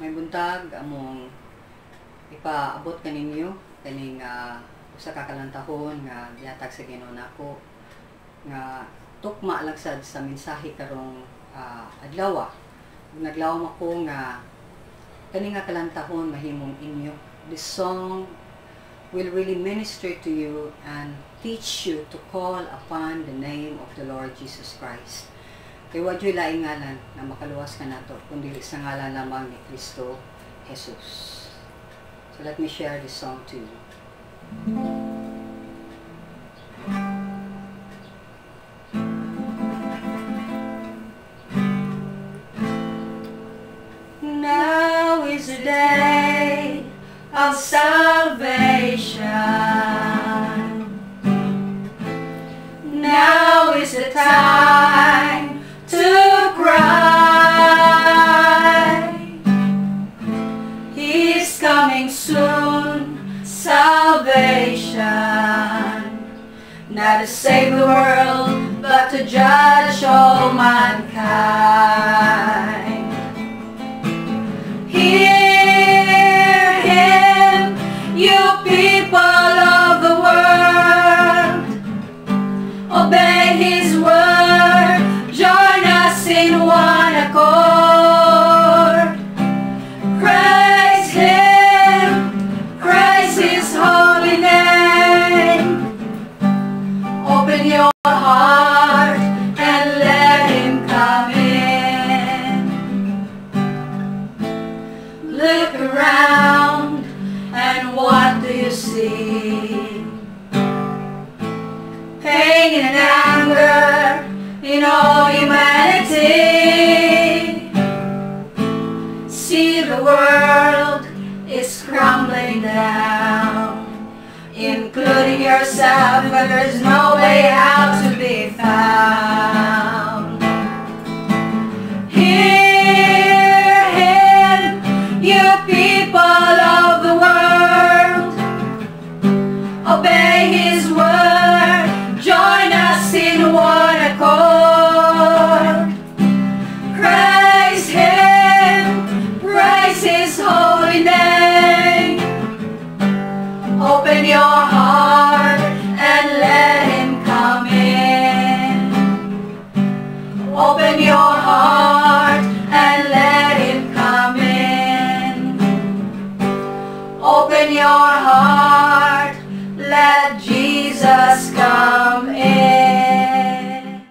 May buntag among ipaabot kaninyo kaning usa ka kalantahon nga gihatag sa Ginoo nako nga tukma lang sad sa mensahe karong adlaw. Naglawom ako nga kani nga kalantahon mahimong inyo. This song will really minister to you and teach you to call upon the name of the Lord Jesus Christ. Kay wa juy laing ngalan na makaluwas ka nato kundi sa ngalan lamang ni Kristo Jesus. So let me share this song to you. Now is the day of salvation. Now is the time to cry. He's coming soon, salvation. Not to save the world, but to judge all mankind. Hear him, you people of the world. Obey his word, join us in one accord. Praise him, praise his holy name. Open your heart and let him come in. Look around and what do you see? Pain and anger in all humanity. See, the world is crumbling down, including yourself, but there's no way out to be found. Hear him, you people of the world. Obey his word, join us in one accord. Praise him, praise his holy name. Open your heart and let him come in. Open your heart and let him come in. Open your heart, let Jesus come in.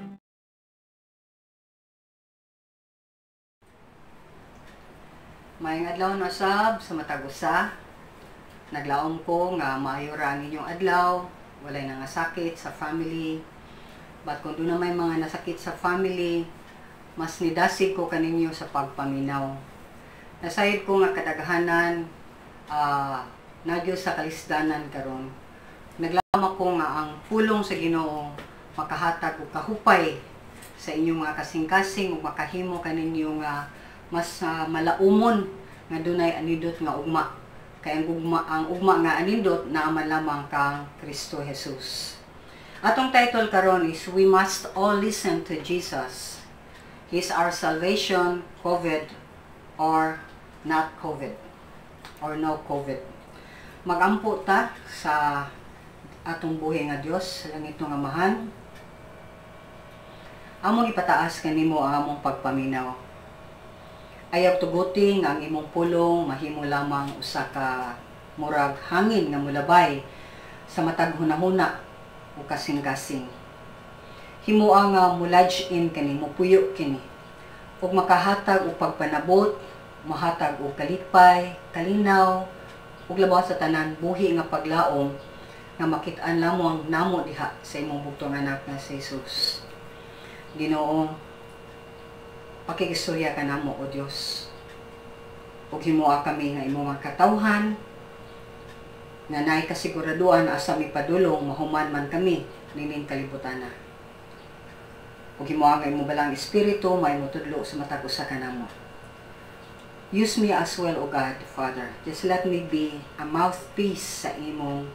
Maayong adlaw na sab sa matag usa. Naglaom ko nga maayo ra ang inyong adlaw, walay nangasakit sa family. But kung doon na may mga nasakit sa family, mas nidasig ko kaninyo sa pagpaminaw. Nasayod ko nga kadaghanan nagyo sa kalisdanan karon. Naglaom ako nga ang pulong sa Ginoo makahatag og kahupay sa inyong mga kasing-kasing ug makahimo kaninyo nga mas malaumon nga dunay anindot nga ugma. Kay ang ugma nga anindot naaman lamang kang Kristo Jesus. Atong title karon is We Must All Listen to Jesus. He is our salvation, COVID or not COVID, or no COVID. Magampo ta sa atong buhi nga Dios, sa langit nga Amahan. Among ipataas kanimo ang among pagpaminaw. Ayaw tuguti nga ang imong pulong mahimo lamang usa ka murag hangin nga mulabay sa matag hunahuna o kasing-kasing. Himoa nga mulaj in kani, mupuyo kini, ug makahatag og pagpanabot, mahatag og kalipay, kalinaw, ug labaw sa tanan buhi nga paglaom nga makit-an lamang namo diha sa imong bugtong anak nga si Jesus. Ginoo, pakigistorya ka namo, O Dios. Ug himoa kami nga imong mga katawhan nga naay kasiguraduan asa mipadulong mahuman man kami nining kalibutana. Ug himoa nga imong balang espiritu may motudlo sa matag usa ka namo. Use me as well, O God, Father. Just let me be a mouthpiece sa imong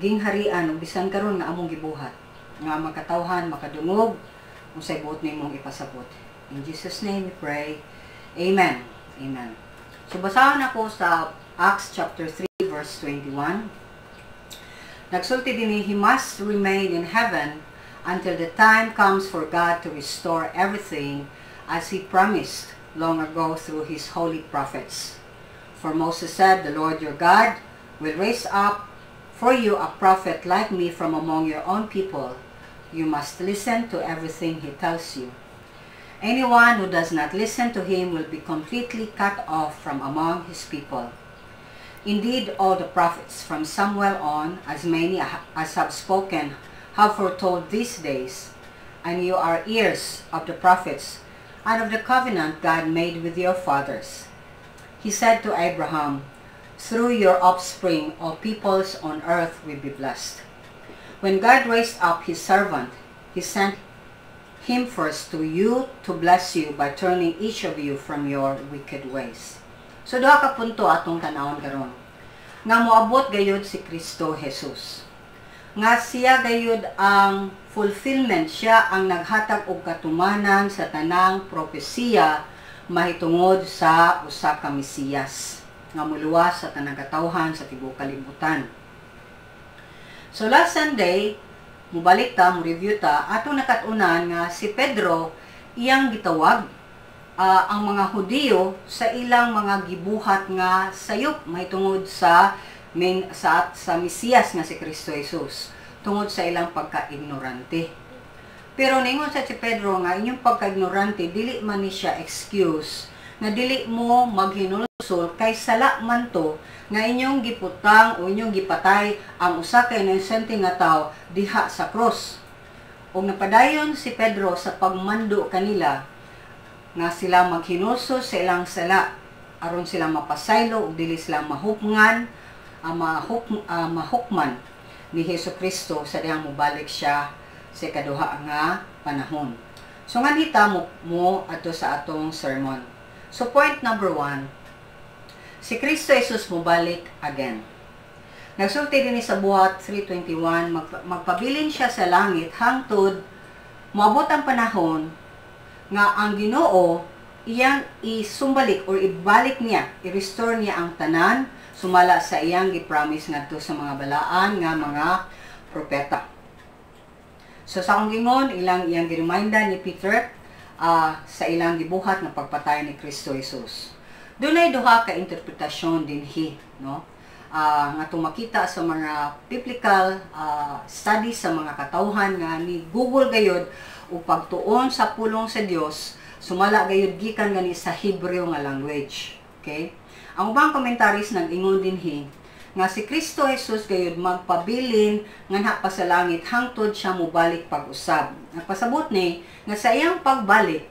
gingharian ug bisan karon nga among gibuhat nga makatawhan makadungog unsay buot nimong ipasabot. In Jesus' name we pray. Amen. Amen. So basahon ako sa Acts chapter 3 verse 21. Nagsulti dinhi, "He must remain in heaven until the time comes for God to restore everything as He promised long ago through His holy prophets. For Moses said, 'The Lord your God will raise up for you a prophet like me from among your own people. You must listen to everything he tells you. Anyone who does not listen to him will be completely cut off from among his people. Indeed, all the prophets from Samuel on, as many as have spoken, have foretold these days, and you are heirs of the prophets and of the covenant God made with your fathers. He said to Abraham, 'Through your offspring all peoples on earth will be blessed.' When God raised up His servant, He sent him first to you to bless you by turning each of you from your wicked ways." So duha ka punto atong tan-awon karon. Nga moabot gayud si Kristo Jesus. Nga siya gayud ang fulfillment, siya ang naghatag og katumanan sa tanang propesiya mahitungod sa usa ka Mesiyas nga muluwas sa tanang katawhan sa tibuok kalibutan. So last Sunday, mubalik ta, mo-review ta, atong nakat-unan nga si Pedro iyang gitawag ang mga Hudiyo sa ilang mga gibuhat nga sayop mahitungod sa min sa Mesiyas nga si Kristo Jesus tungod sa ilang pagka-ignorante. Pero ningon sa si Pedro nga inyong pagka-ignorante dili man ni siya excuse nga dili mo maghinulsol, kay sala man to nga inyong giputang o inyong gipatay ang usa ka inosente nga tawo diha sa cross. Ug napadayon si Pedro sa pagmando kanila nga sila maghinulsol sa ilang sala aron sila mapasaylo ug dili sila mahupngan mahukman ni Hesus Kristo sa dihang mobalik siya sa ikaduha nga panahon. So nganhi ta mo adto sa atong sermon. So point number 1, si Kristo Jesus mobalik again. Nagsulti dinhi sa Buhat 3:21, magpabilin siya sa langit hangtod moabot ang panahon nga ang Ginoo iyang isumbalik or ibalik niya, i-restore niya ang tanan sumala sa iyang gi-promise ngadto sa mga balaan nga mga propeta. So sa akong gingon, ilang iyang gireminda ni Peter sa ilang gibuhat nga pagpatay ni Kristo Jesus. Dunay duha ka interpretasyon dinhi, no? Nga atong makita sa mga biblical studies sa mga katawhan nga ni Google gayod o pagtuon sa pulong sa Dios sumala gayud gikan gani sa Hebreo nga language. Okay? Ang ubang commentaries nag-ingon dinhi nga si Kristo Jesus gayud magpabilin nganha pa sa langit hangtod siya mobalik pag-usab. Nagpasabot ni nga sa iyang pagbalik,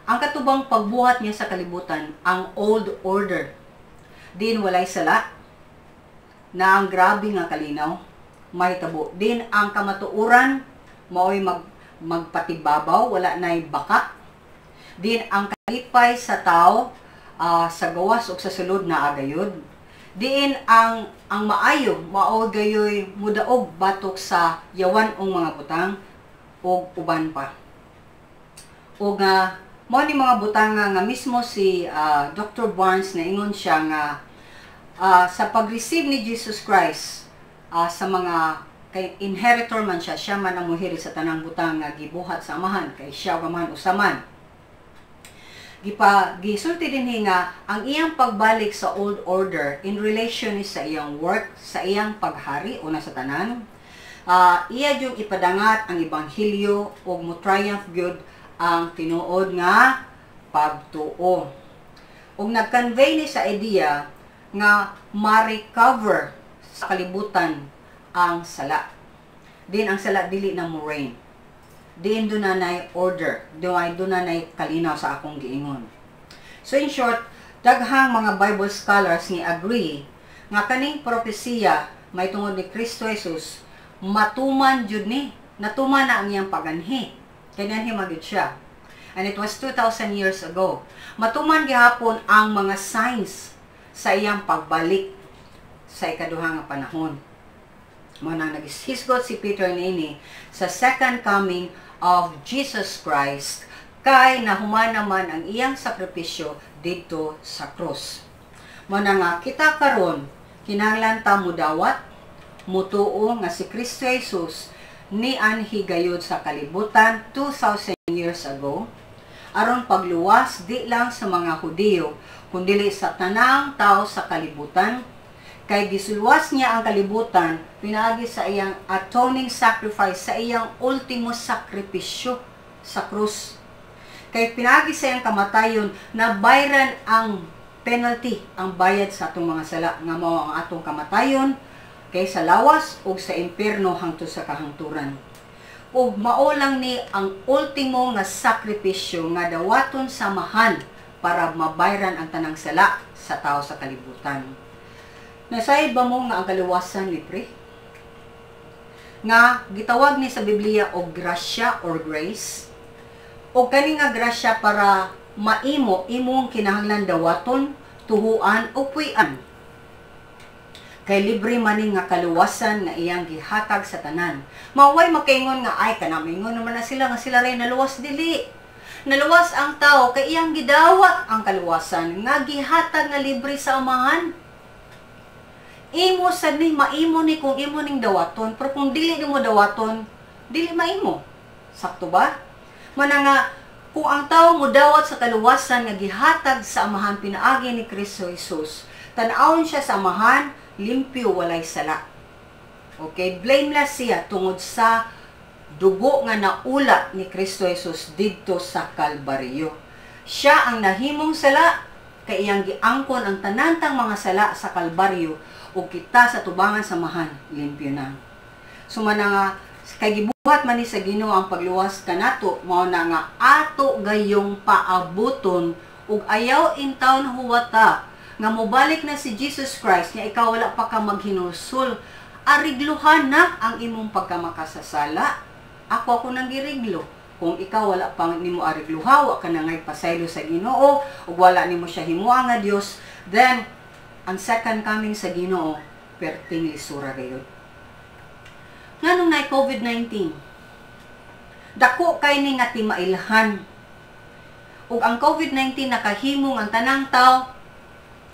ang katubang pagbuhat niya sa kalibutan ang old order. Din walay sala na ang grabe nga kalinaw mahitabo. Din ang kamatuoran maoy magpatibabaw, wala nay baka. Din ang kalipay sa tao sa gawas ug sa sulod na agayod. Diin ang maayo mao gayoy mudaog batok sa yawan-ong mga butang ug uban pa. Ug nga mao ni mga butang nga mismo si Dr. Barnes naingon siya nga sa pag-receive ni Jesus Christ sa mga kay inheritor man siya, siya man ang muhiri sa tanang butang nga gibuhat sa Amahan, kay siya ug Amahan usa man. Gipa gisulti dinhi nga ang iyang pagbalik sa old order in relation ni sa iyang work, sa iyang paghari una sa tanan. Iya yung ipadangat ang ebanghelyo ug mo triumph gyud ang tinuod nga pagtuo. Ug nag-convey ni sa idea nga ma-recover sa kalibutan ang sala. Din ang sala dili na mo reign. Diin duna nay order, duna nay kalinaw sa akong giingon. So in short, daghang mga Bible scholars ni agree nga kaning propesiya mahitungod ni Kristo Jesus matuman jud ni, natuman na ang iyang paganhi. Kay nanhi magyud siya. And it was 2,000 years ago. Matuman gihapon ang mga signs sa iyang pagbalik sa ikaduha nga panahon. Mao nang naghisgot si Peter niini sa second coming of Jesus Christ, kay nahuman naman ang iyang sakripisyo didto sa krus. Mao na nga kita karon kinahanglan ta mudawat, mutuo nga si Kristo Jesus nianhi gayud sa kalibutan 2,000 years ago aron pagluwas di lang sa mga Hudiyo kundili sa tanang tao sa kalibutan, kay gisuluwas niya ang kalibutan pinaagi sa iyang atoning sacrifice, sa iyang ultimo sakripisyo sa krus. Kay pinaagi sa iyang kamatayon, nabayran ang penalty, ang bayad sa atong mga sala nga mao ang atong kamatayon kay sa lawas ug sa impierno hangtod sa kahangturan. Ug mao lang ni ang ultimo nga sakripisyo nga dawaton sa Amahan para mabayran ang tanang sala sa tao sa kalibutan. Nasayod ba mo nga ang kaluwasan libre? Nga gitawag ni sa Biblia og grasya or grace. O kani nga grasya, para maimo, imong kinahanglan dawaton, tuhuan o puy-an. Kay libre man ni nga kaluwasan nga iyang gihatag sa tanan. Maway makaingon nga ay kana mingon naman na sila nga sila ray naluwas. Dili. Naluwas ang tao kay iyang gidawat ang kaluwasan nga gihatag nga libre sa Amahan. Imo sad ni, maimo ni kung imo ning dawaton, pero kung dili nimo dawaton, dili maimo. Sakto ba? Mana nga kung ang tao modawat sa kaluwasan nga gihatag sa Amahan pinaagi ni Kristo Jesus, tan-awon siya sa Amahan, limpyo, walay sala. Okay, blameless siya tungod sa dugo nga naula ni Kristo Jesus didto sa Kalbaryo. Siya ang nahimong sala kay iyang giangkon ang tanan tang mga sala sa Kalbaryo ug kita sa tubangan sa Amahan limpyo na. Sumana nga kay gibuhat man ni sa Ginoo ang pagluwas kanato, mao na nga ato gayong paabuton ug ayaw intawon huwata nga mobalik na si Jesus Christ nga ikaw wala pa ka maghinulsol. Arigluhan na ang imong pagkamakasasala. Ako, ako nang giriglo. Kung ikaw wala pa nimo arigluha, wa ka na ngay pasaylo sa Ginoo ug wala nimo siya himoa nga Dios, then ang second coming sa Ginoo perting lisura gayud. Nganong naay COVID-19? Dako kay ni nga timailhan. Ug ang COVID-19 nakahimong ang tanang tao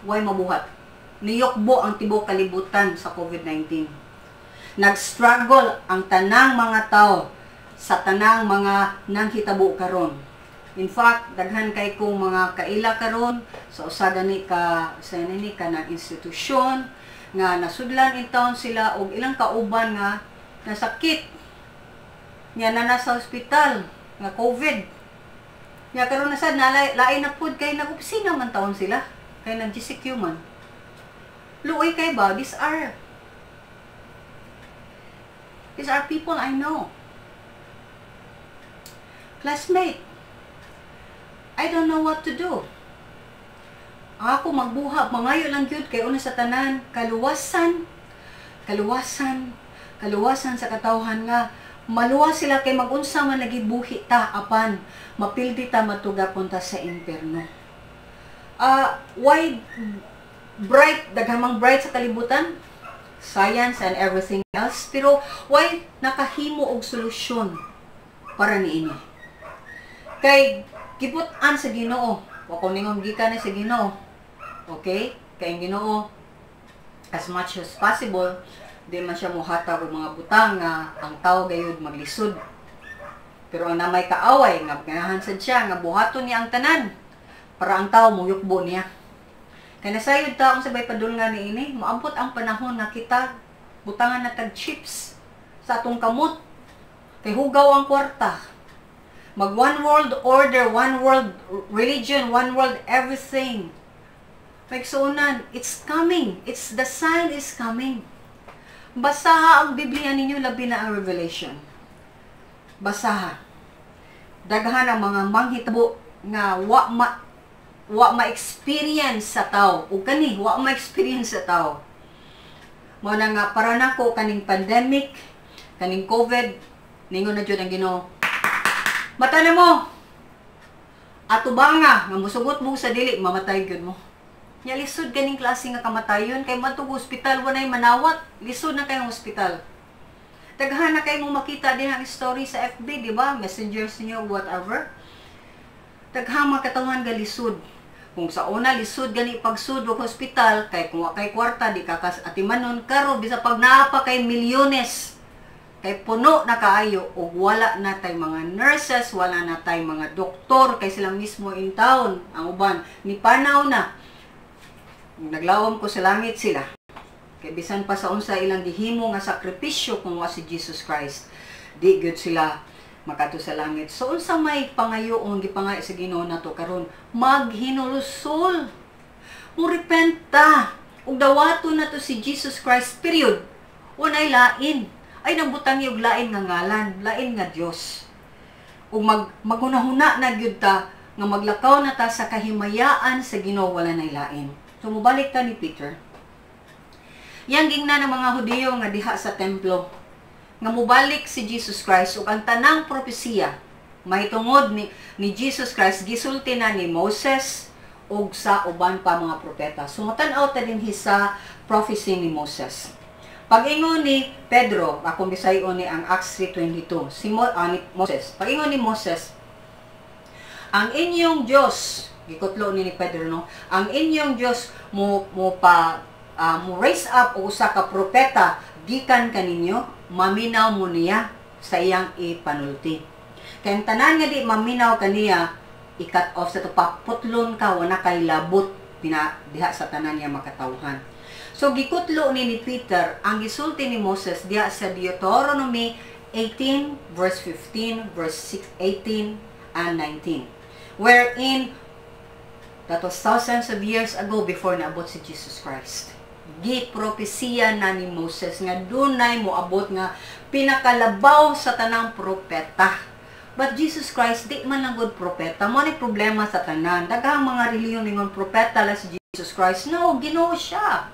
way mabuhat. Niyokbo ang tibuok kalibutan sa COVID-19. Nag-struggle ang tanang mga tao sa tanang mga nanghitabo karon. In fact, daghan kay kong mga kaila karon sa usa gani ka sa nini ka ng institusyon nga nasudlan in town sila og ilang kauban nga nasakit nga na nasa ospital nga COVID. Nga karon na sad nalay lain na pud kay nag-opisina man taon sila kay nag GCQ man. Luoy kay ba, these are people I know. Classmate. I don't know what to do. Ako magbuha, mangayo lang gyud kay una sa tanan, kaluwasan, kaluwasan, kaluwasan sa katawhan nga maluwas sila kay magunsa man lagi buhi ta apan mapildi ta matugapon ta sa impierno. Why bright, daghamang bright sa kalibutan, science and everything else, pero why nakahimo og solusyon para niini? Kay giput-an sa Ginoo. Wa ko ningon gikan ni sa Ginoo. Okay? Kay ang Ginoo, as much as possible, di man siya muhatag og mga butang nga ang tao gayud maglisod. Pero ang namay kaaway nga ganahan sad siya nga buhaton niya ang tanan para ang tao muyukbo niya. Kay nasayod ta unsa bay padulngan niini, moabot ang panahon nga kita butangan na tag chips sa atong kamot kay hugaw ang kwarta. Mag one world order, one world religion, one world everything. Maigsuonan, it's coming. It's the sign is coming. Basaha ang Biblia ninyo, labi na ang Revelation. Basaha. Daghan ang mga manghitabo nga wa ma-experience sa tao. Ug kani wa ma-experience sa tao. Mao na nga para nako kaning pandemic, kaning COVID, ningon na jud ang Ginoo. Mata na mo. Atubanga nga musugot mo sa dili, mamatay gyud mo. Nya lisod ganing klase nga kamatayon kay madtog ospital, walay manawat, lisod na kayong ospital. Daghan na kay mo makita din ang story sa FB, di ba? Messengers niyo, whatever. Daghang mga katawan galisod. Kung Kung sa una lisod gani pagsud og hospital kay kung wa kay kwarta di ka kas atimanon, karon bisa pag naa pa kay milyones kay puno na kaayo ug wala na tay mga nurses, wala na tay mga doktor kay sila mismo in town ang uban ni panaw na. Naglawom ko sa langit sila. Kay bisan pa sa unsa ilang gihimo nga sakripisyo, kung wa si Jesus Christ, di gyud sila makadto sa langit. So unsa may pangayoong gipangayo sa Ginoo nato karon? Maghinulusol. Mo repent ta. Ug dawaton nato si Jesus Christ, period. Walay lain. Ay nang butangi og lain nga ngalan, lain nga Dios. Ug maghunahuna na gyud ta nga maglakaw na ta sa kahimayaan sa Ginoo, wala nay lain. So mobalik ta ni Peter. Yang gingna ng mga Hudiyo nga diha sa templo nga mobalik si Jesus Christ ug ang tanang propesiya mahitungod ni Jesus Christ gisulti na ni Moses ug sa uban pa mga propeta. So motan-aw ta dinhi sa prophecy ni Moses. Pag-ingon ni Pedro, akong bisayon ni ang Acts 3:22, si ni Moses. Pag-ingon ni Moses, "Ang inyong Diyos," gikutlo ni Pedro, no, "ang inyong Diyos mo mo pa mo raise up og usa ka propeta gikan kaninyo, maminaw mo niya sa iyang ipanulti. Kay ang tanan nga di maminaw kaniya, i-cut off sa tupak, putlon ka, wala kay labot pina diha sa tanan niya makatawhan." So gikutlo ni Peter ang gisulti ni Moses diha sa Deuteronomy 18 verse 15 verse 6, 18 and 19, wherein that was thousands of years ago before naabot si Jesus Christ. Gipropesiya na ni Moses nga dunay moabot nga pinakalabaw sa tanang propeta. But Jesus Christ di man lang gud propeta. Mao ni problema sa tanan. Daghang mga relihiyon ningon propeta la si Jesus Christ. No, Ginoo siya.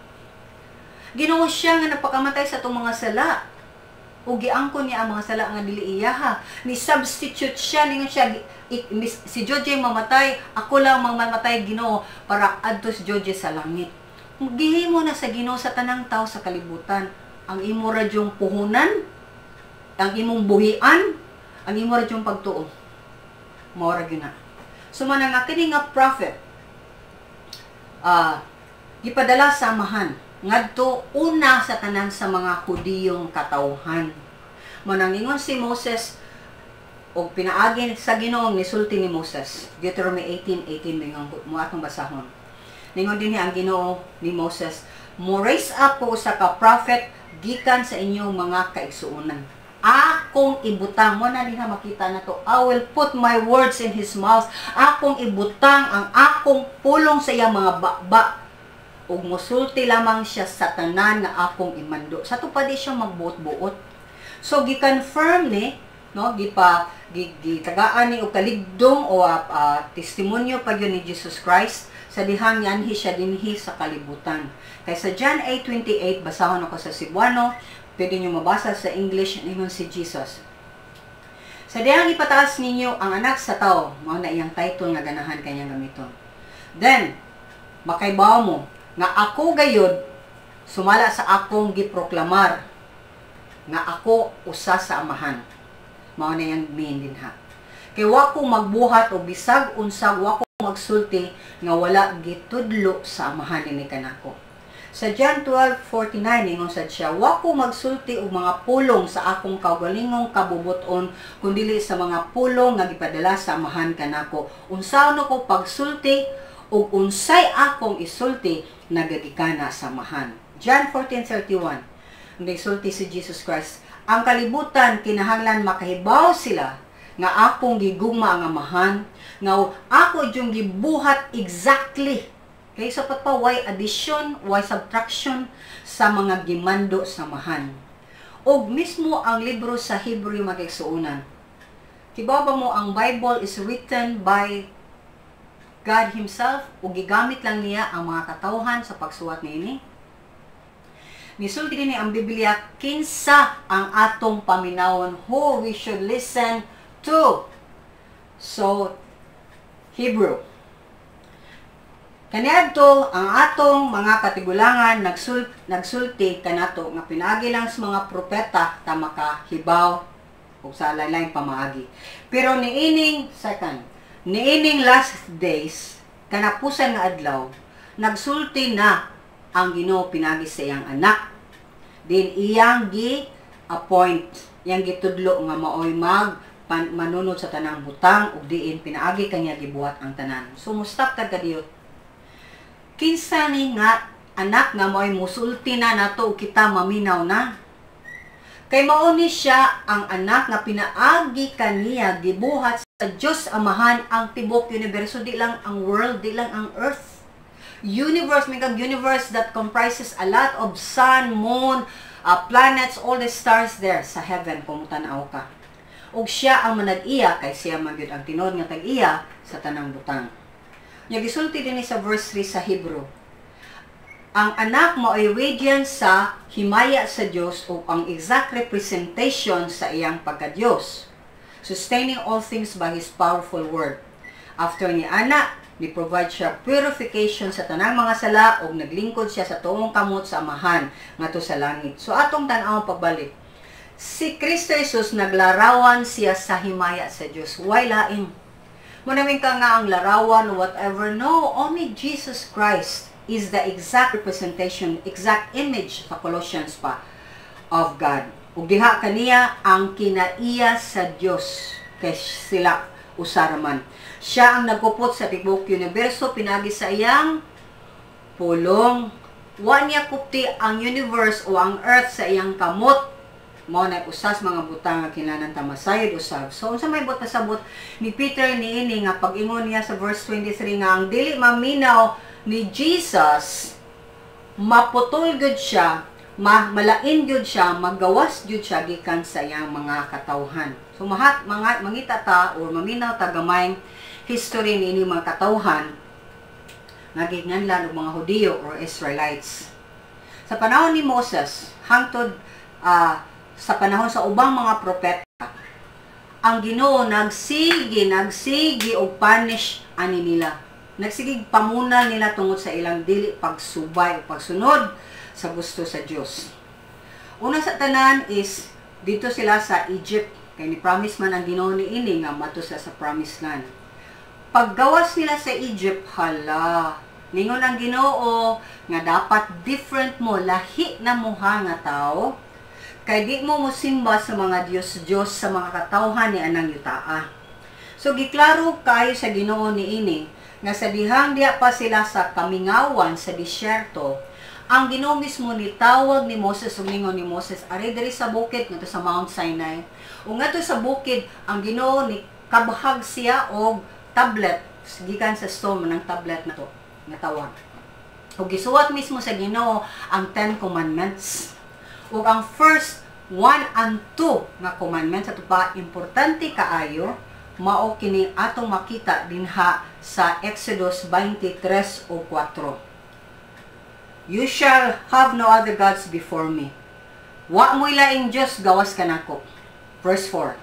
Ginoo siya nga napakamatay sa atong mga sala. O giangkon niya ang mga sala nga dili iyaha. Ni substitute siya, ningon siya, si Joje mamatay, ako lang mang mamatay, Ginoo, para adto si Joje sa langit. Gihimo na sa Ginoo sa tanang tao sa kalibutan. Ang imo ra dyong puhunan, ang imong buhian, ang imo ra dyong pagtuo. Mao ra gyud na. So man nga kini nga prophet gipadala sa Amahan ngadto una sa tanan sa mga Hudiyong katawhan. Mao nang ingon si Moses og pinaagi sa Ginoo nisulti ni Moses. Deuteronomy 18:18, mingon mo, atong basahon. Ningon dinhi ang Ginoo ni Moses, "Mo raise up ko usa ka prophet gikan sa inyong mga kaigsuonan. Akong ibutang," mo na diha makita na to, "I will put my words in his mouth." Akong ibutang ang akong pulong sa iyang mga baba ug musulti lamang siya sa tanan nga akong imando. Sa to pa di siya magbuot-buot. So gi-confirm ni, no, gipa gitagaan ni og kaligdong o testimonyo pa gyud ni Jesus Christ sa dihang yanhi siya dinhi sa kalibutan. Kay sa John 8:28, basahon ako sa Cebuano, pwede niyo mabasa sa English, ningon si Jesus, "Sa dihang ipataas ninyo ang Anak sa Tao," mao na iyang title nga ganahan kanyang gamiton. "Then makaibaw mo nga ako gayud sumala sa akong giproklamar nga ako usa sa Amahan." Mao na yang mean dinha. Kay wa ko magbuhat og bisag unsa, wa ko magsulti nga wala gitudlo sa Amahan ini kanako. Sa John 12:49, ingon sad siya, "Wa ko magsulti og mga pulong sa akong kaugalingong kabubuton, kundili sa mga pulong nga gipadala sa Amahan kanako. Unsaon ko pagsulti ug unsay akong isulti nagagikana sa Amahan." John 14:31, nagsulti si Jesus Christ, "Ang kalibutan kinahanglan makahibaw sila nga akong gigugma ang Amahan, nga ako yung gibuhat exactly." Kay sapat pa, why addition, why subtraction sa mga gimando sa Amahan. Og mismo ang libro sa Hebrew, mga kaigsuonan. Kibaw ba mo ang Bible is written by God Himself o gigamit lang niya ang mga katawhan sa pagsuwat niini? Nisulti dinhi ang Biblia kinsa ang atong paminawon, who we should listen to. So, Hebrew. Kaniadto ang atong mga katigulangan nagsulti kanato nga pinaagi lang sa mga propeta ta makahibaw og sa lain pamaagi. Pero niining second, niining last days kanapusan nga adlaw, nagsulti na ang Ginoo pinagi sa iyang anak. Din iyang gi-appoint, iyang gitudlo nga maoy manunod sa tanang butang ug diin pinaagi kanya gibuhat ang tanan. So mustap tag kadiyot. Kinsa ni nga anak nga maoy musulti na nato ug kita maminaw na? Kay mao ni siya ang anak nga pinaagi kaniya gibuhat sa Dios Amahan ang tibok universo, di lang ang world, di lang ang earth. Universe, may kag universe that comprises a lot of sun, moon, planets, all the stars there sa heaven kung tan-aw ka. Ug siya ang manag-iya kay siya man gyud ang tinuod nga tag-iya sa tanang butang. Nya gisulti dinhi sa verse 3 sa Hebrew, ang anak mo ay radiance sa himaya sa Dios o ang exact representation sa iyang pagka-Dios, sustaining all things by His powerful word. After ni ana, ni provide siya purification sa tanang mga sala ug naglingkod siya sa tuong kamot sa Amahan ngadto sa langit. So atong tan-awon pagbalik. Si Kristo Jesus, naglarawan siya sa himaya sa Dios. Why lain? Munawin ka nga ang larawan, whatever. No, only Jesus Christ is the exact representation, exact image sa Colossians pa of God. Ug diha kaniya ang kinaiya sa Dios kay sila usa ra man. Siya ang nagkupot sa tibuok universo pinagi sa iyang pulong. Wa niya kupti ang universe o ang earth sa iyang kamot. Mao na usas mga butang nga kinahanglan ta masayod usab. So unsa may buot pasabot ni Peter niini nga pag-ingon niya sa verse 23 nga ang dili maminaw ni Jesus, maputol gyud siya, malain gyud siya, magawas gyud siya gikan sa iyang mga katawhan? So mahat mga mangita ta or maminaw ta gamay history niini mga katawhan nga gignganlan og mga Hudiyo or Israelites. Sa panahon ni Moses hangtod sa panahon sa ubang mga propeta, ang Ginoo nagsige, nagsige og punish ani nila. Nagsige pamunal nila tungod sa ilang dili pagsubay o pagsunod sa gusto sa Dios. Una sa tanan is dito sila sa Egypt kay ni promise man ang Ginoo niini nga maadto sila sa promised land. Paggawas nila sa Egypt, hala, ningon ang Ginoo nga dapat different mo, lahi na mo ha nga tao, kay di mo mosimba sa mga Diyos-Diyos sa mga katawhan ni anang yutaa. So giklaro kayo sa Ginoo niini nga sa dihang diya pa sila sa kamingawan sa disyerto, ang Ginoo mismo ni tawag ni Moses ug ningon ni Moses, "Ari diri sa bukid," ngadto sa Mount Sinai. Ug ngadto sa bukid, ang Ginoo ni kabhag siya og tablet gikan sa stone ng tablet na to nga tawag. Ug gisuwat mismo sa Ginoo ang Ten Commandments. Ug ang first 1 and 2 nga commandments ato pa importante kaayo, mao kini atong makita dinha sa Exodus 23 o 4. "You shall have no other gods before me." Wa mo'y laing Diyos gawas kanako. Verse 4.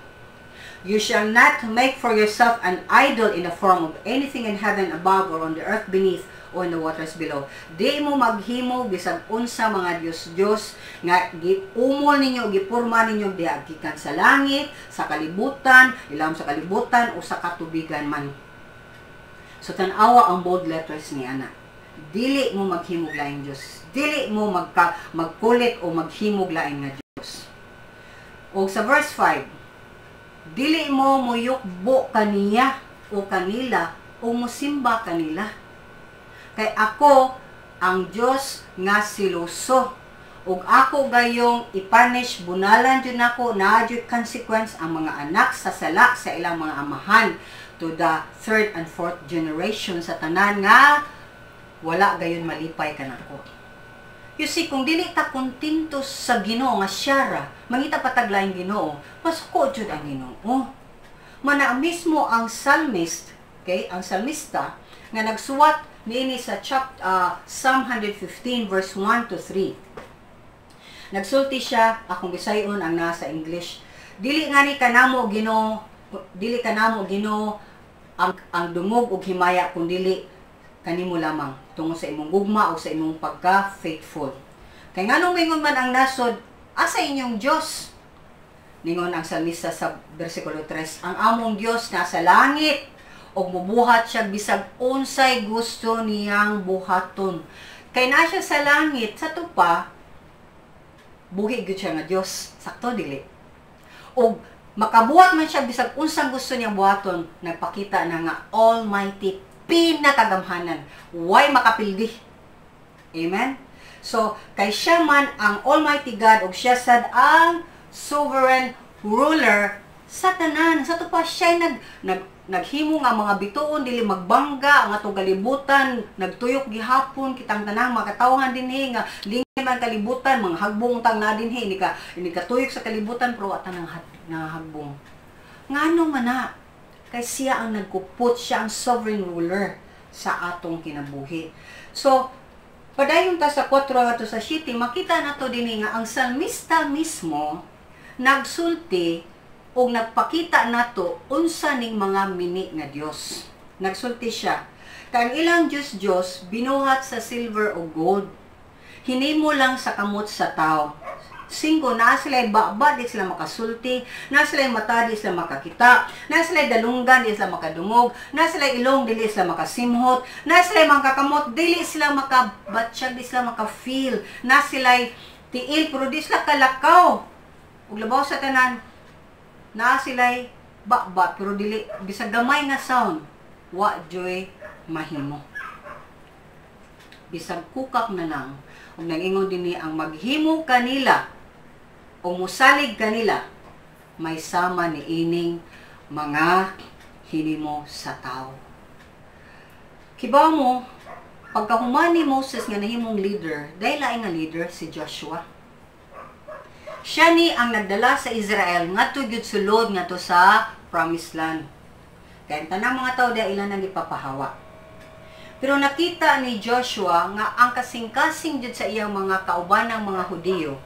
"You shall not make for yourself an idol in the form of anything in heaven above or on the earth beneath or in the waters below." Di mo maghimo bisag unsa mga Diyos-Diyos nga giumol ninyo, gipurma ninyo diha gikan sa langit, sa kalibutan, ilawom sa kalibutan o sa katubigan man. So tan-awa ang bold letters ni ana. Dili mo maghimog laing Diyos. Dili mo magkulit o maghimog laing nga Diyos. O sa verse 5, dili mo muyukbo kaniya o kanila o musimba kanila. Kay ako ang Dios nga siluso. Ug ako gayong ipunish, bunalan jud nako, naa jud consequence ang mga anak sa sala sa ilang mga amahan to the third and fourth generation sa tanan nga wala gayon malipay kanako. You see, kung dili ta kontento sa Ginoo nga siyara, mangita pa tag laing Ginoo, masuko jud ang Ginoo. Mana mismo ang psalmist, okay, ang psalmista nga nagsuwat niini sa Psalm 115 verse 1 to 3. Nagsulti siya, akong bisayon ang nasa English. "Dili ngani kanamo Ginoo, dili kanamo Ginoo ang dungog og himaya kun dili kanimo lamang tungod sa imong gugma o sa imong pagka-faithful. Kay nganong mingon man ang nasod, 'Asa inyong Dios?'" Ningon ang salmista sa versikulo 3, "Ang among Dios nasa langit Ug mubuhat siya bisag unsay gusto niyang buhaton. Kay naa siya sa langit, sa tupa, buhi gyud siya nga Dios. Sakto, dili? Ug makabuhat man siya bisag unsang gusto niyang buhaton, nagpakita na nga Almighty, pinakagamhanan. Way makapildi. Amen? So, kay siya man ang Almighty God ug siya sad ang sovereign ruler sa tanan. Sa pa siya nag, nag naghimo nga mga bituon dili magbangga ang atong kalibutan, nagtuyok gihapon kitang tanang mga katawhan dinhi nga lingay man kalibutan, mga hagbong tang na dinhi ini katuyok sa kalibutan, pero wa tanang nga hagbong. Ngano man na? Kay siya ang nagkupot, siya ang sovereign ruler sa atong kinabuhi. So, padayon ta sa 4 ato sa 7, makita nato dinhi nga ang salmista mismo nagsulti o nagpakita nato unsa ning mga mini nga Dios. Nagsulti siya, kay ang ilang Diyos Diyos binuhat sa silver o gold. Hinimo lang sa kamot sa tao. 5, naa sila baba, di sila makasulti, naa sila mata, di sila makakita, naa sila dalunggan, di sila makadungog, naa sila ilong, dili sila makasimhot, naa sila mga kakamot, dili sila makabatsyag, di sila maka-feel, naa sila tiil, pero di sila kalakaw. Ug labaw sa tanan, naa sila'y baba, pero dili, bisag gamay nga sound, wa joy mahimo. Bisag kukak na lang. Ug nag-ingon dinhi, ang maghimo kanila o musalig kanila, may sama ni ining mga hinimo sa tao. Kibaw mo, pagkahuman ni Moses nga nahimong leader, dahil lain nga leader si Joshua. Siya ni ang nagdala sa Israel ngadto gyud sulod ngadto sa Promised Land. Kaya ang tanang mga tao diha ilan ang gipapahawa. Pero nakita ni Joshua nga ang kasing-kasing gyud sa iyang mga kaubanang mga Hudiyo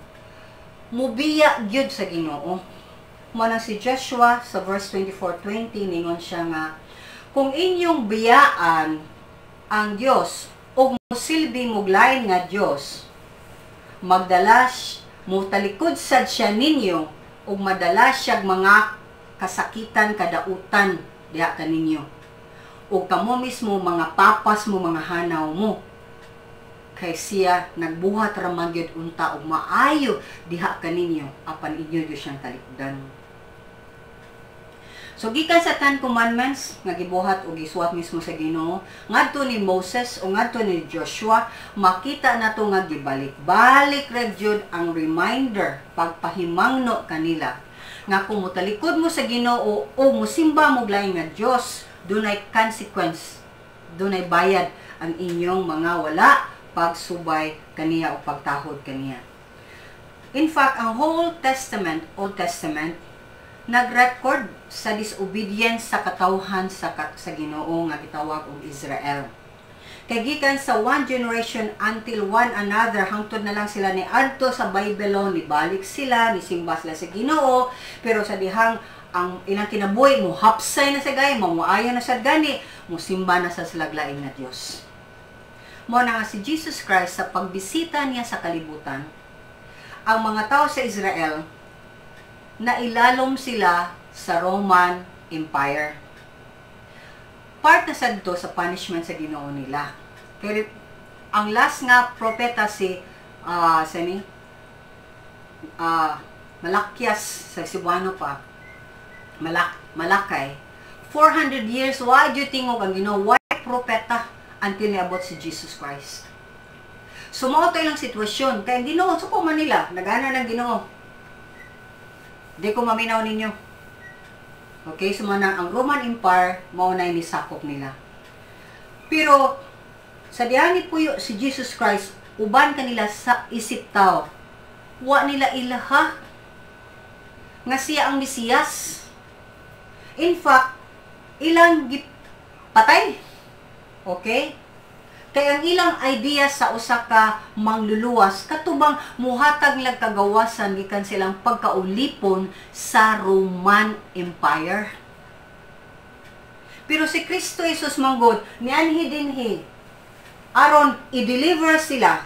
mubiya gyud sa Ginoo. Mao nang si Joshua sa verse 24:20, ningon siya nga kung inyong biyaan ang Dios ug mosilbi mog lain nga Dios, magdala mutalikod sad siya ninyo ug madala siyag mga kasakitan, kadautan diha kaninyo. Ug kamo mismo mga papas mo, mga hanaw mo. Kay siya nagbuhat ra man gyud unta og maayo diha kaninyo, apan inyo gyud siyang talikdan. So gikan sa Ten Commandments nga gibuhat o gisuwat mismo sa Ginoo ngadto ni Moses o ngadto ni Joshua, makita nato nga gibalik-balik ra gyud ang reminder, pagpahimangno kanila nga kung motalikod mo sa Ginoo o mosimba mo lain nga Dios, dunay consequence, dunay bayad ang inyong mga wala pagsubay kaniya o pagtahod kaniya. In fact, ang whole Testament, Old Testament, nag-record sa disobedience sa katawhan sa Ginoo nga gitawag og Israel. Kay gikan sa one generation until one another, hangtod na lang sila ni adto sa Babylon, nibalik sila, nisimba sila sa Ginoo, pero sa dihang ang ilang kinabuhi mo hapsay na sa gay, mamuayo na sa gani, musimba na sa sila lain nga Dios. Mo na nga si Jesus Christ, sa pagbisita niya sa kalibutan, ang mga tao sa Israel nailalom sila sa Roman Empire. Part na sad to sa punishment sa Ginoo nila. Kaya ang last nga propeta si sa ni Malakias sa Cebuano pa, Malakay, 400 years why do you tingog ang Ginoo, why propeta until niabot si Jesus Christ. So mao to ilang sitwasyon kay ang Ginoo suko man nila, nagana ng Ginoo. Di ko maminaw ninyo. Okay, so man ang Roman Empire mao na nisakop nila. Pero sa diha ni puyo si Jesus Christ uban kanila sa isip tao, wa nila ilaha nga siya ang Mesiyas. In fact, ilang gipatay. Okay? Kay ang ilang idea sa usa ka mangluluwas katubang muhatag nila kagawasan gikan silang pagkaulipon sa Roman Empire. Pero si Kristo Jesus manggod nianhi dinhi aron i-deliver sila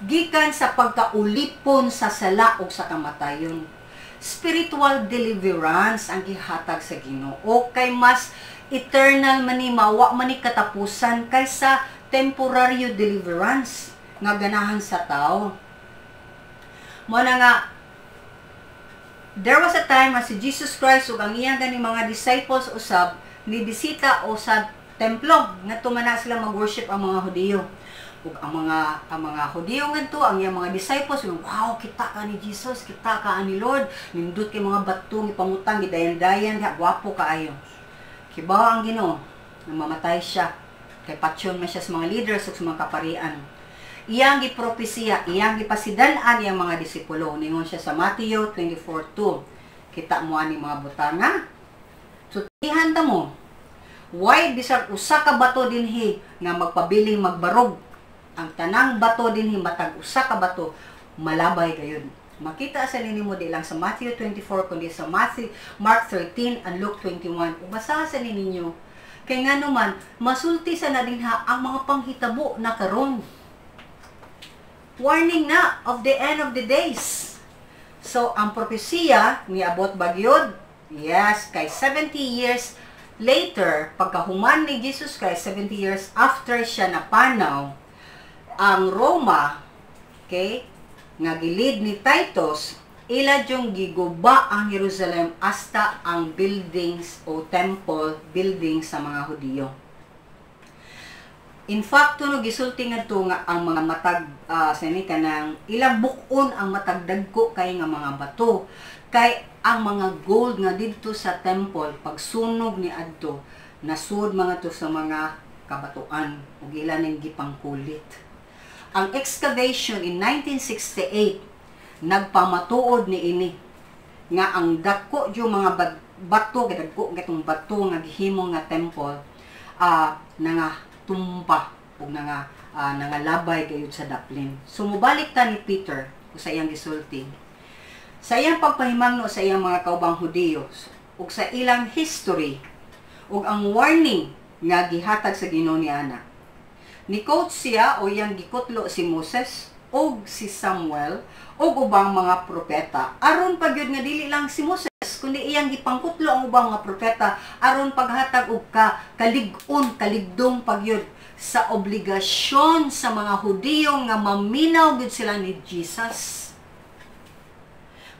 gikan sa pagkaulipon sa sala ug sa kamatayon. Spiritual deliverance ang gihatag sa Ginoo kay mas Eternal man ni, mawa man ni katapusan kaysa temporary deliverance nga ganahan sa tao. Mo na nga there was a time nga si Jesus Christ ug ang iyang ganing mga disciples usab ni bisita o sa templo ngadto man na sila mag-worship ang mga Hudiyo. Ug ang mga Hudiyo ngadto, ang iyang mga disciples, "Wow, kita ka ni Jesus, kita ka ni Lord, nindot kay mga bato gipangutang, gidayan-dayan diha, gwapo kaayo." Kibaw ang Ginoo nga mamatay siya kay patyon man siya sa mga leaders ug sa mga kaparian. Iyang gipropesiya, iyang gipasidan-an iyang mga disipulo. Ningon siya sa Matthew 24:2, "Kita mo ani mga butanga? Sultihan ta mo, way bisag usa ka bato dinhi nga magpabiling magbarog. Ang tanang bato dinhi, matag usa ka bato, malabay gayud." Makita sa ninyo di lang sa Matthew 24 kundi sa Matthew, Mark 13 and Luke 21. Ug basaha sa ninyo. Kay nga naman, masulti sa na dinha ang mga panghitabo na karon. Warning na of the end of the days. So, ang propesiya niabot bagyod? Yes, kay 70 years later, pagkahuman ni Jesus Christ, 70 years after siya napanaw, ang Roma, okay, nga gilid ni Titus, ila yung giguba ang Jerusalem hasta ang buildings o temple buildings sa mga Hudiyo. In fact, no, gisulti ngadto nga ang mga matag sa ni kanang ilang buk-on ang matag dagko kay nga mga bato kay ang mga gold nga didto sa temple, pagsunog ni adto, nasud mga to sa mga kabatuan ug ila ning gipangkulit. Ang excavation in 1968 nagpamatuod ni ini nga ang dako yung mga bato, gidagko gatong bato nga gihimo nga temple, nga tumba ug nangalabay gayud sa daplin. So mobalik ta ni Peter sa iyang gisulti. Sa iyang pagpahimangno sa iyang mga kaubang Hudiyo ug sa ilang history ug ang warning nga gihatag sa Ginoo ni ana. Ni quote siya o iyang gikutlo si Moses ug si Samuel ug ubang mga propeta aron pagyud nga dili lang si Moses kundi iyang gipangkutlo ang ubang mga propeta aron paghatag og ka kalig-on, kaligdong pagyud sa obligasyon sa mga Hudiyo nga maminaw gyud sila ni Jesus.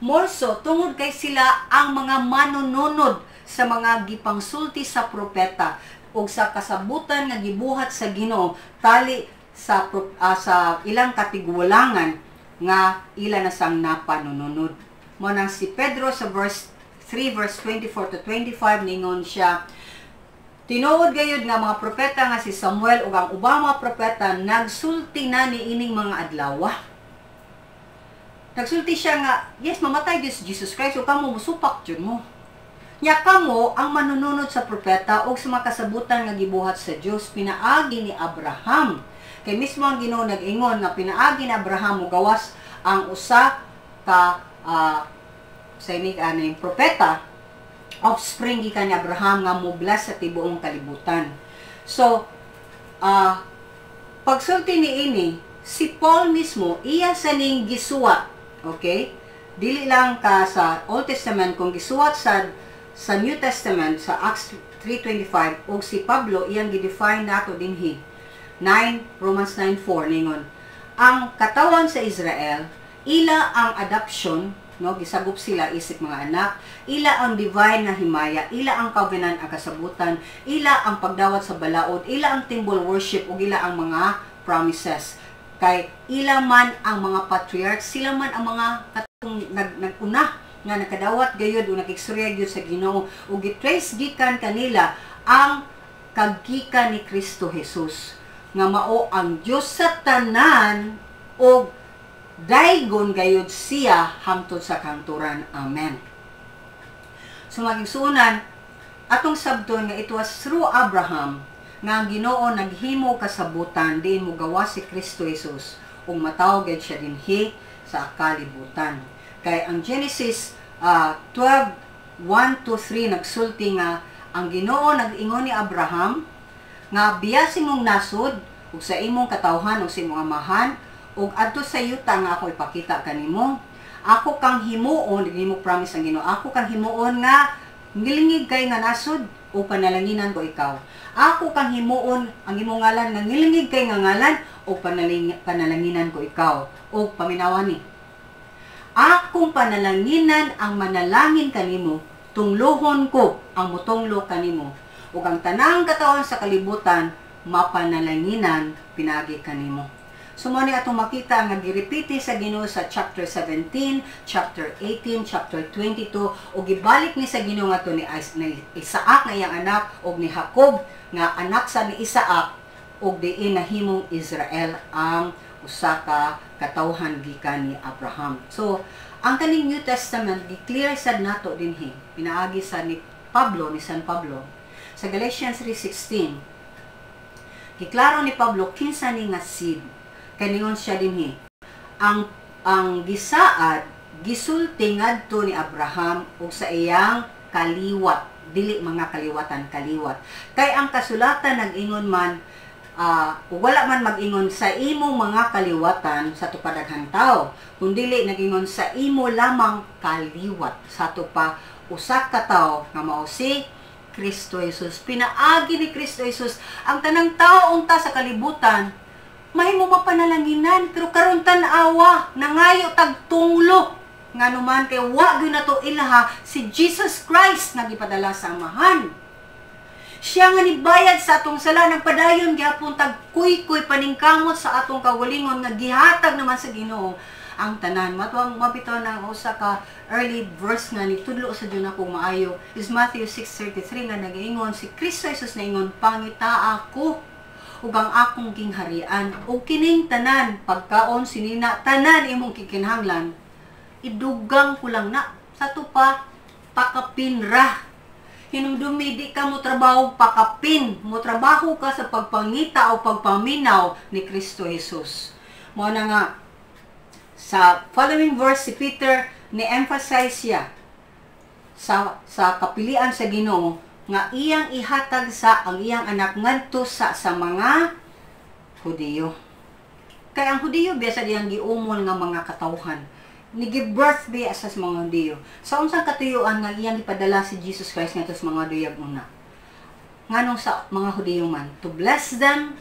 More so, tungod kay sila ang mga manununod sa mga gipangsulti sa propeta ug sa kasabutan nga gibuhat sa Ginoo tali sa ilang katigulangan nga ila na sang napanununod. Mo nang si Pedro sa verse 3 verse 24 to 25, ningon siya, "Tinuod gayud nga mga propeta nga si Samuel ug ang ubang mga propeta nagsulti na ni ining mga adlaw." Nagsulti siya nga, yes, mamatay gyud si Jesus Christ ug kamo musupak jud mo. Nya kamo ang manununod sa propeta ug sa mga kasabutan nga gibuhat sa Dios pinaagi ni Abraham. Kay mismo ang Ginoo nag-ingon nga pinaagi ni Abraham mogawas ang usa ka sa ini aning propeta, offspring gikan ni Abraham nga mo bless sa tibuong kalibutan. So, pagsulti ni ini, si Paul mismo iya sa ning gisuwat, okay? Dili lang ka sa Old Testament kung gisuwat sa New Testament sa Acts 3:25, ug si Pablo iyang gi-define nato dinhi. 9 Romans 9:4, ningon ang katawan sa Israel, ila ang adoption, no, gisagop sila isip mga anak, ila ang divine nga himaya, ila ang covenant, ang kasabutan, ila ang pagdawat sa balaod, ila ang temple worship ug ila ang mga promises, kay ila man ang mga patriarchs, sila man ang mga katong naguna nga nakadawat gayud o nakigstorya gyud sa Ginoo ug gitrace gikan kanila ang kaggikan ni Kristo Jesus nga mao ang Dios sa tanan ug daygon gayud siya hangtod sa kahangturan. Amen. So mga igsuonan, atong sabton nga it was through Abraham nga ang Ginoo naghimo kasabutan diin mo gawas si Kristo Jesus ug matawo gayud siya dinhi sa kalibutan. Kay ang Genesis 12 1 to 3 nagsulti nga ang Ginoo nag-ingon ni Abraham nga biyasi mong nasod ug sa imong katawhan ug sa imong amahan ug adto sa yuta nga ako ipakita kanimo. Ako kang himuon, nimo promise ang Ginoo, ako kang himuon nga ngilingig kay nga nasod. O panalanginan ko ikaw. Ako kang himuon ang imong ngalan nga ngilngig kay nga ngalan o panalanginan ko ikaw. O paminawan ni. Akong panalanginan ang manalangin kanimo, tunglohon ko ang mutunglo kanimo. Ug ang tanang katawhan sa kalibutan mapanalanginan pinagi kanimo. So mo ni atong makita nga girepite sa Ginoo sa chapter 17, chapter 18, chapter 22 ug gibalik ni sa Ginoo ngadto ni Isaac nga iyang anak ug ni Jacob nga anak sa ni Isaac ug diin nahimong Israel ang usa ka katawhan gikan ni Abraham. So ang kaning New Testament gi-clear sad nato dinhi pinaagi sa ni Pablo, ni San Pablo sa Galatians 3:16. Giklaro ni Pablo kinsa ni nga seed. Kaningon siya dinhi, ang gisaad gisulti ngadto ni Abraham ug sa iyang kaliwat, dili mga kaliwatan, kaliwat. Kay ang kasulatan nag-ingon man, wala man mag-ingon sa imong mga kaliwatan sa tupadaghang tao, kundili nag-ingon sa imo lamang kaliwat sa tupa usa ka tawo nga mao si Kristo Jesus. Pinaagi ni Kristo Jesus ang tanang tao unta sa kalibutan mahimo mapanalanginan, pero karon tan-awa nangayo tag tunglo nganuman kay wa gyud nato ilaha si Jesus Christ nga gipadala sa Amahan. Siya nga nibayad sa atong sala, nagpadayon gyapon tag kuy-kuy paningkamot sa atong kaugalingon nga gihatag naman sa Ginoo ang tanan. Matuang mabitaw ng usa ka early verse nga nitudlo sa Dios ako maayo is Matthew 6:33 nga nagaingon si Kristo Jesus naingon, pangitaa ako ug ang akong gingharian ug kining tanan pagkaon sinina tanan imong kikinahanglan idugang ko lang na sa tupa pakapin ra. Hinumdumi di ka mo trabaho pakapin, mo trabaho ka sa pagpangita o pagpaminaw ni Kristo Jesus. Mao na nga sa following verse si Peter ni-emphasize siya sa kapilian sa Ginoo nga iyang ihatag sa ang iyang anak ngadto sa mga Hudiyo. Kay ang Hudiyo biya sa diyang giumol nga mga katawhan. Ni give birth biya sa mga Hudiyo. Sa unsang katuyuan nga iyang ipadala si Jesus Christ ngadto sa mga duyag una? Nganong sa mga Hudiyo man? To bless them.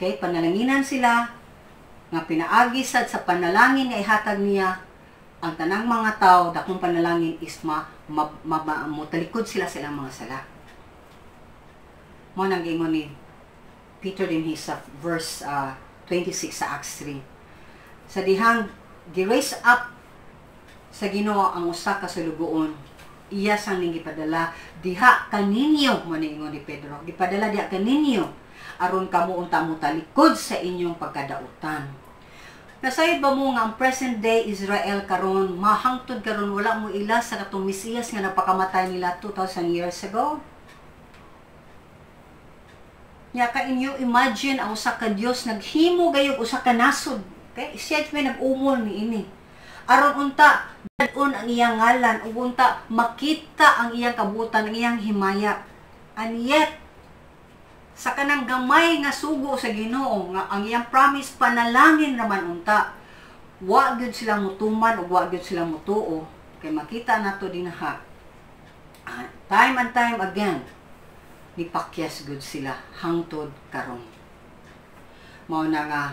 Okay, panalanginan sila nga pinaagi sad sa panalangin nga ihatag niya ang tanang mga tao, dakong panalangin is motalikod sila sa ilang mga sala. Mo nang giingon ni Peter din sa verse 26 sa Acts 3. Sa dihang gi-raise up sa Ginoo ang usa ka sulugoon, iya sang ning gipadala diha kaninyo, mo niingon ni Pedro. Gipadala diha kaninyo aron kamo unta mo talikod sa inyong pagkadautan. Nasayod ba mo nga ang present day Israel karon mahangtod karon wala mo ila sa katong Mesiyas nga napakamatay nila 2,000 years ago? Nya ka inyo imagine ang usa ka Dios naghimo gayud usa ka nasod. Okay? Siya may nag-umol ni ini. Aron unta dad-on ang iyang ngalan ug unta makita ang iyang kabutan, ang iyang himaya. And yet sa kanang gamay nga sugo sa Ginoo nga ang iyang promise panalangin raman unta, wa gyud sila mutuman ug wa gyud sila mutuo. Kay makita nato dinha time and time again nipakyas gud sila hangtod karon. Mao na nga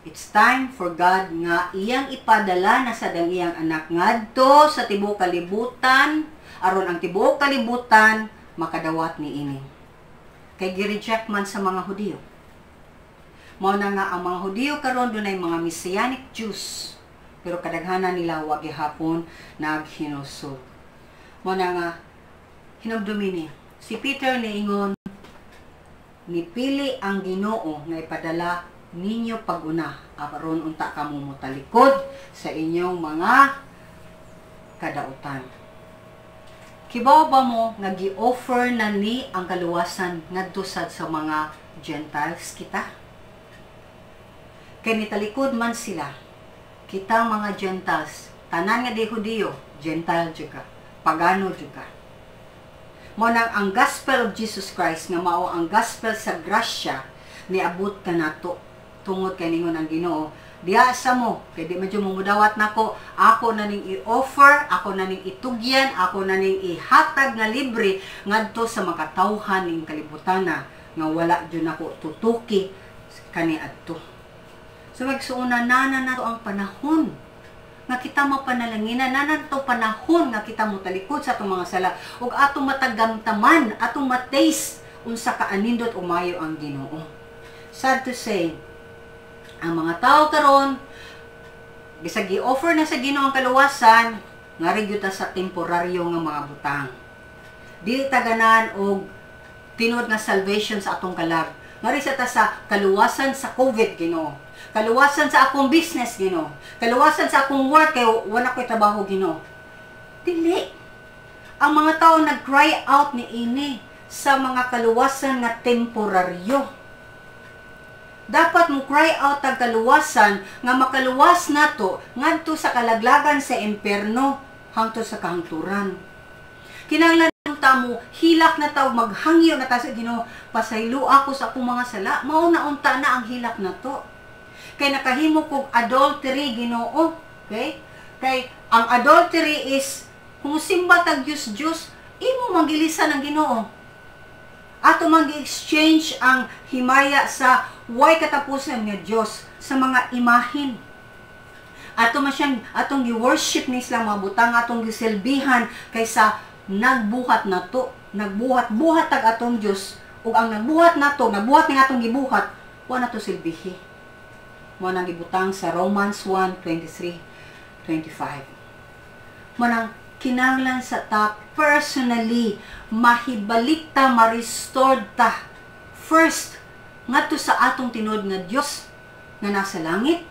it's time for God nga iyang ipadala na sad ang iyang anak ngadto sa tibuok kalibutan aron ang tibuok kalibutan makadawat niini. Kay gi-reject man sa mga Hudiyo. Mao na nga ang mga Hudiyo karon dunay mga Messianic Jews, pero kadaghanan nila wa gihapon naghinulsol. Mao na nga hinumdumi ni si Peter niingon, nipili ang Ginoo nga ipadala ninyo pag-una aron unta kamo motalikod sa inyong mga kadautan. Kibaw ba mo nga gi-offer na ni ang kaluwasan ngadto sad sa mga Gentiles kita? Kay nitalikod man sila, kita mga Gentiles, tanan nga di Hudiyo, Gentile jud ka, pagano jud ka. Mao nang ang gospel of Jesus Christ nga mao ang gospel sa grasya niabot kanato tungod kay ningon ang Ginoo, Diha sa mo, kay di man jud mo mudawat nako, ako na ning i-offer, ako na ning itugyan, ako na ning ihatag nga libre ngadto sa makatawhan ning kalibutana nga wala jud nako tutuki kaniadto. So magsuuna na na nato ang panahon nga kita mapanalanginan, na to panahon nga kita motalikod sa atong mga sala ug atong matagamtaman, atong ma-taste unsa ka anindot o maayo ang Ginoo. Sad to say, ang mga tao karon bisag gi-offer na sa Ginoo ang kaluwasan, ngari gyud ta sa temporaryo nga mga butang. Dili ta ganahan og tinuod nga salvation sa atong kalag. Ngari sa ta sa kaluwasan sa COVID, Ginoo. Kaluwasan sa akong business, Ginoo. Kaluwasan sa akong work kay wala ko'y trabaho, Ginoo. Dili. Ang mga tao nag-cry out ni ini sa mga kaluwasan nga temporaryo. Dapat mo cry out ang kaluwasan nga makaluwas nato ngadto sa kalaglagan sa impierno hangtod sa kahangturan. Kinahanglan ta mo hilak na ta maghangyo na ta sa Ginoo, pasaylo ako sa akong mga sala. Mao na unta na ang hilak nato. Kay nakahimo kog adultery, Ginoo. Okay? Kay ang adultery is kung simba tag Dios Dios, imo manggilisan ang Ginoo. Ato mang gi-exchange ang himaya sa way katapusan nga Dios sa mga imahin. Ato man siyang atong gi-worship ni silang mga butang, atong gisilbihan kaysa nagbuhat nato, nagbuhat buhat tag atong Dios ug ang nagbuhat nato, nagbuhat ning atong gibuhat, wa nato silbihi. Mo nang gibutang sa Romans 1:23, 25. Mo nang kinahanglan sa ta personally mahibalik ta, ma-restore ta first ngadto sa atong tinuod nga Dios nga nasa langit,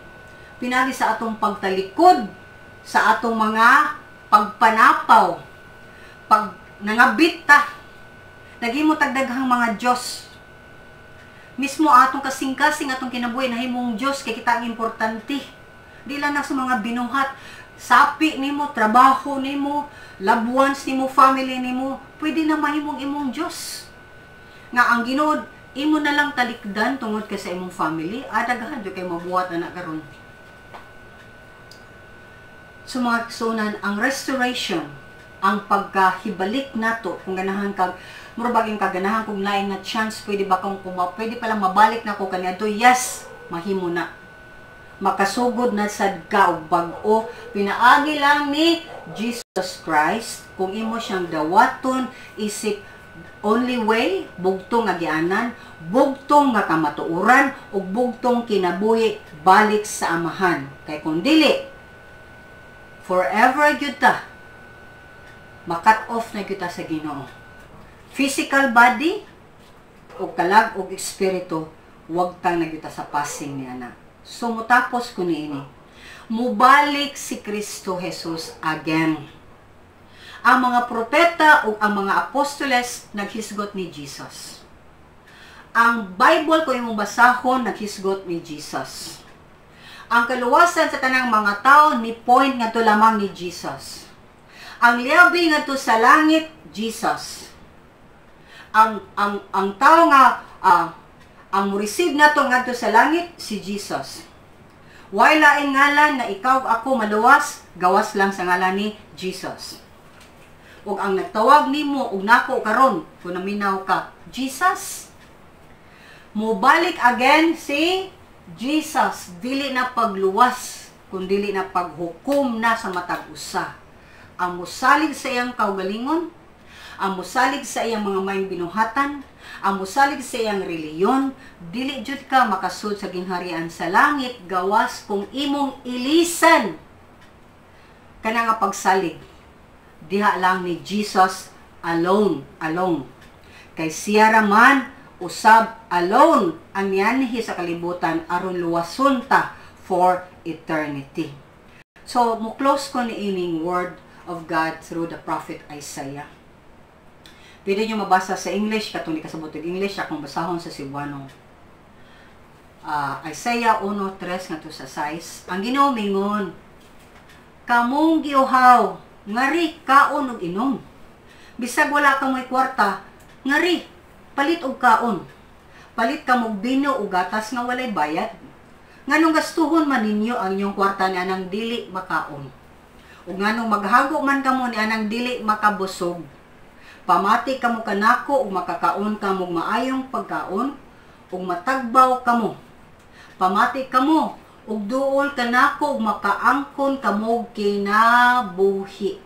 pinagi sa atong pagtalikod sa atong mga pagpanapaw, pag nangabit ta, naghimo tag daghang mga Dios. Mismo atong kasing-kasing atong kinabuhi nahimong Dios kay kita ang importante. Di lang na sa mga binuhat, sapi nimo, trabaho nimo, loved ones nimo, family nimo, pwede na mahimong imong Dios. Nga ang Ginoo imo na lang talikdan tungod kay sa imong family, adaghan jud kay mabuhat ana karon. So mga kasunan, ang restoration, ang pagkahibalik nato, kung ganahan kag mura baging kaganahan kung lain nga chance, pwede ba kung pwede pala mabalik na ko kaniadto? Yes, mahimo na. Makasugod na sad ka og bag-o pinaagi lang ni Jesus Christ kung imo siyang dawaton isip only way, bugtong nga gianan, bugtong nga kamatuoran ug bugtong kinabuhi balik sa Amahan. Kay kung dili, forever gyud ta makat off na gyud ta sa Ginoo. Physical body o kalag og espiritu, wag tang nagyuta sa passing ni ana. So mutapos ko niini. Mubalik si Kristo Jesus again. Ang mga propeta ug ang mga apostoles naghisgot ni Jesus. Ang Bible ko imong basahon naghisgot ni Jesus. Ang kaluwasan sa tanang mga tao ni point ngadto lamang ni Jesus. Ang liabi ngadto sa langit, Jesus. Ang tao nga ang mo-receive nato ngadto sa langit si Jesus. Way laing ngalan na ikaw ako maluwas, gawas lang sa ngalan ni Jesus. Ug ang nagtawag nimo ug nako karon kung naminaw ka, Jesus. Mubalik again si Jesus, dili na pagluwas, kun dili na paghukom na sa matag usa. Ang mosalig sa iyang kaugalingon, ang mosalig sa iyang mga mayong binuhatan, ang mosalig sa iyang reliyon, dili jud ka makasud sa gingharian sa langit gawas kung imong ilisan kana nga pagsalig diha lang ni Jesus alone, alone. Kay siya raman usab alone ang nianhi sa kalibutan aron luwason ta for eternity. So, mo-close ko ni ining word of God through the prophet Isaiah. Pwede nyo mabasa sa English, katong di kasabot og English, akong basahon sa Cebuano. Isaiah 1:3 ngadto sa 6. Ang Ginoo mingon, "Kamong giuhaw, ngari kaon og inom. Bisag wala kamoy kwarta, ngari palit og kaon. Palit kamog bino ug gatas nga walay bayad. Nganong gastuhon man ninyo ang inyong kwarta ni anang dili makaon? Ug nganong maghago man kamo ni anang dili makabusog? Pamati kamo kanako ug makakaon kamo og maayong pagkaon ug matagbaw kamo. Pamati kamo ug duol kanako ug makaangkon kamo kinabuhi.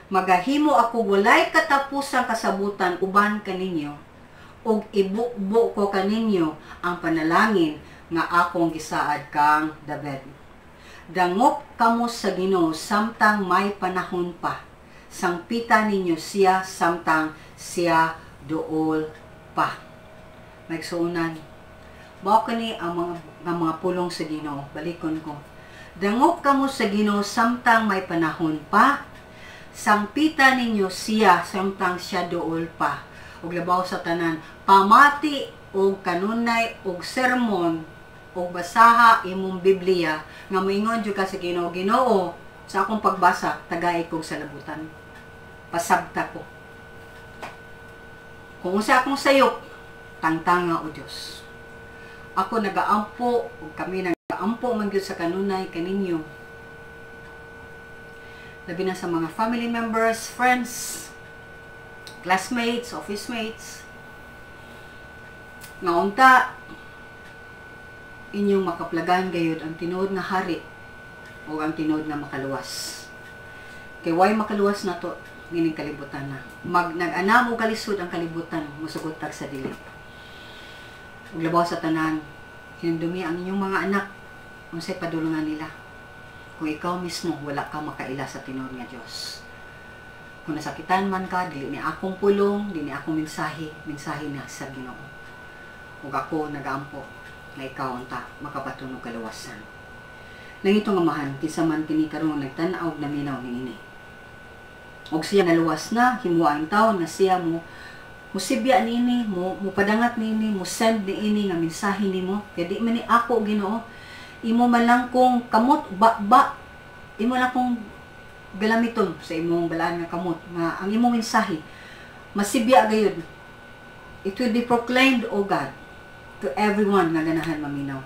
Magahimo ako walay katapusang kasabutan uban kaninyo ug ibubo ko kaninyo ang panalangin nga akong gisaad kang David. Dangop kamo sa Ginoo samtang may panahon pa. Sangpita ninyo siya samtang siya duol pa. Maigsuonan, mao kani ang mga pulong sa Ginoo. Balikon ko. Dangop kamo sa Ginoo samtang may panahon pa. Sangpita ninyo siya samtang siya duol pa. Ug labaw sa tanan, pamati og kanunay og sermon og basaha imong Biblia nga moingon jud ka sa Ginoo, "Ginoo, sa akong pagbasa, tagai kog salabutan. Pasabta ko. Kung unsa akong sayop, tangtanga o Dios." Ako nagaampo ug kami nagaampo man gyud sa kanunay kaninyo. Labi na sa mga family members, friends, classmates, office mates, nga unta inyong makaplagan gayud ang tinuod nga hari o ang tinuod nga makaluwas. Kay way makaluwas nato nining kalibutan na. Mag nag-anam og kalisod ang kalibutan, musugot tag sa dili. Ug labaw sa tanan, hinumdumi ang inyong mga anak, unsay padulungan nila kung ikaw mismo wala ka makaila sa tinuod nga Dios? Kung nasakitan man ka, dili ni akong pulong, dili ni akong mensahe, mensahe na sa Ginoo. Ug ako nagaampo nga ikaw unta makabaton og kaluwasan. Langitong Amahan, kinsa man kini karon nagtan-aw og naminaw niini. Og siya naluwas na, himua ang taon nga siya mo musibya niini, mo mupadangat niini, mo send niini nga mensahe nimo. Kay di man ni ako, Ginoo, imo man lang kong kamot ba ba imo lang kong galamiton sa imong balaan nga kamot nga ang imong mensahe masibya gayud. It will be proclaimed, O God, to everyone nga ganahan maminaw.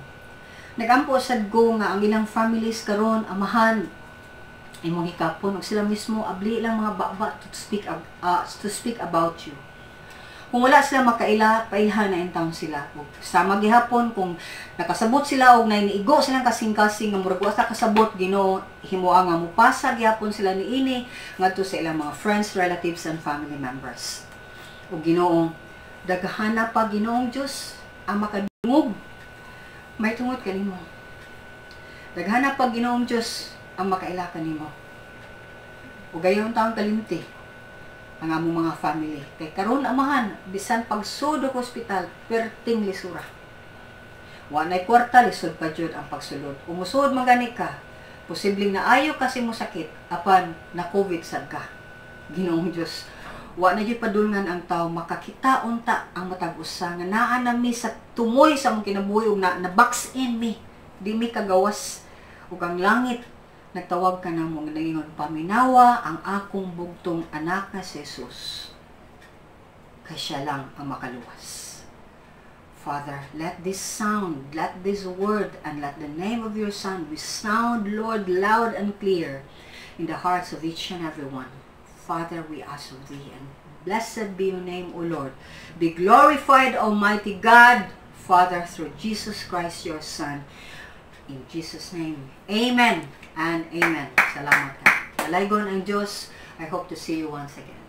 Nagampo sad ko nga ang ilang families karon, Amahan, imong hikapon ug sila mismo abli lang mga baba to speak about you. Kung wala sila makaila, pailhan na intawon sila. Ug sama gihapon kung nakasabot sila og nainiigo silang kasing-kasing nga murag wa sa kasabot, Ginoo, himoa nga mupasa gihapon sila niini ngadto sa ilang mga friends, relatives and family members. Ug Ginoo, daghana pa, Ginoong Dios, ang makadungog may tungod kanimo. Daghana pa, Ginoong Dios, ang makaila kanimo. Ug gayon taong kalimti ang among mga family. Kay karon, Amahan, bisan pagsud og ospital, perting lisura. Wa nay kwarta, lisod pa jud ang pagsulod. Umusod man gani ka, posibleng naayo kasi mo sakit, apan na COVID sad ka. Ginoong Dios, wa na jud padulngan ang tao makakita unta ang matag usa nga naa na mi sa tumoy sa among kinabuhi ug na box in mi. Di mi kagawas ug ang langit nagtawag ka namo nga nangingon, "Paminawa ang akong bugtong anak nga si Jesus. Kay siya lang ang makaluwas." Father, let this sound, let this word, and let the name of your Son resound, Lord, loud and clear in the hearts of each and every one. Father, we ask of thee, and blessed be your name, O Lord. Be glorified, Almighty God, Father, through Jesus Christ, your Son. In Jesus' name, amen and amen. Salamat ka. Dalaygon ang Diyos. I hope to see you once again.